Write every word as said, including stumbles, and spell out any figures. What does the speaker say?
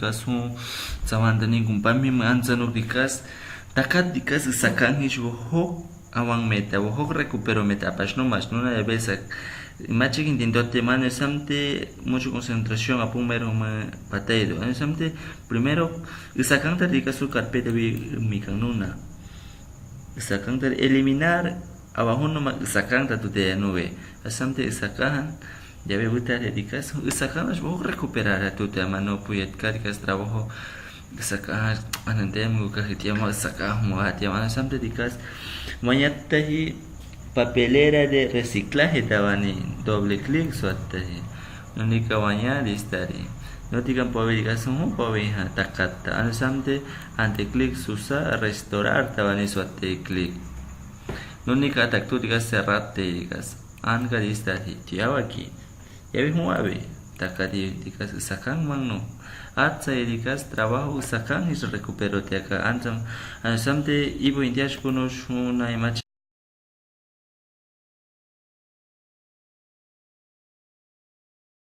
Kas jun, sawantanin kumpami, ansan ok dikas, takat dikas sakan, hichwa hok awan meta, wa hok recupero meta, apax no mas, no na ya besa. Machikin tin dote mano, samte mucho concentración, apun mero ma pataido. Ano samte, primero, sakan ta dikas su carpeta wi mikan nuna. Sakan ta eliminar, awa hunu ma sakan ta tute ya nuwe. Asamte sakan, ya be buta de dikas, sakan as bo recuperar a tute ama no puede karikas trabajo. Sakan, anante mu ka hitia ma sakan mu hatia ma samte dikas. Mañata hi papelera de reciclaje tawani doble clic suatta hi. Nuni ka waña distari. Noti kan pawi dikas, hunu pawi ha takat ta. Ano samte ante clic susa restaurar tawani suatta clic. Nuni ka taktu dikas serrate dikas. An ka distari. Tiawa ki. Yawi hunu awi. Takat dikas sakan mangno. Atsa dikas trabajo sakan is recupero tiaka. Antam, ano samte ibo intias kuno shuna imach